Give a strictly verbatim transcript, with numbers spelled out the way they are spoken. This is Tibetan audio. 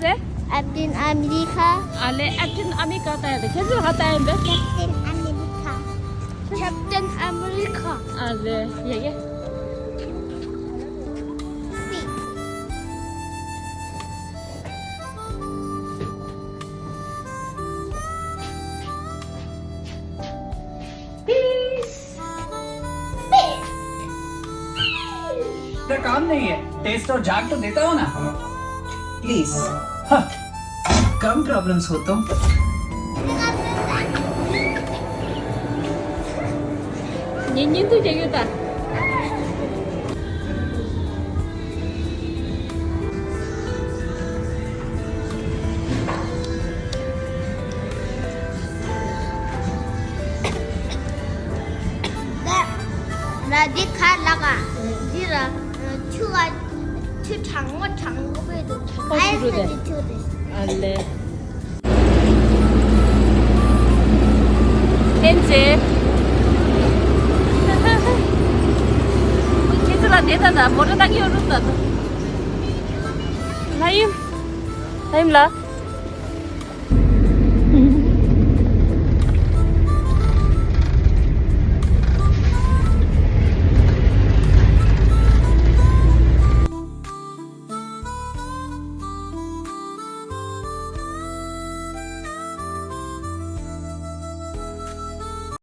རེད། Captain America། ཨ་ལེ། Captain America ལྟ་ཡ་དེ་ཁྱེད་ཚོས་ཧ་ལྟ་ཡ་འདི། Captain America། Captain America། ཨ་ལེ། ཡ་ཡ། तेरा काम नहीं है, टेस्ट और झाग तो देता हो ना। प्लीज। हाँ, कम प्रॉब्लम्स हो तो। ཉིན་ཉིན་དུ་རྒྱག་ཡོད་ད། ལ་འདི་ཁ་ལག་ག་འདི་ར་ཆུ་ག་ཆུ་གྲང་མོ་གྲང་མོ་བོད་དུ་ཨོ་ཆུ་ཨའི་ཆུ་སི་རེད། ཆུ་རེད། ཨ་ལེ། ཐེན་ཙེ། ཁྱེད་ཚོ་ལ་དེ་ད་ད་བོ་ར་ཏང་ཡོད་རུ་ད་ད། ལ་ཡིམ། ལ་ཡིམ་ལ།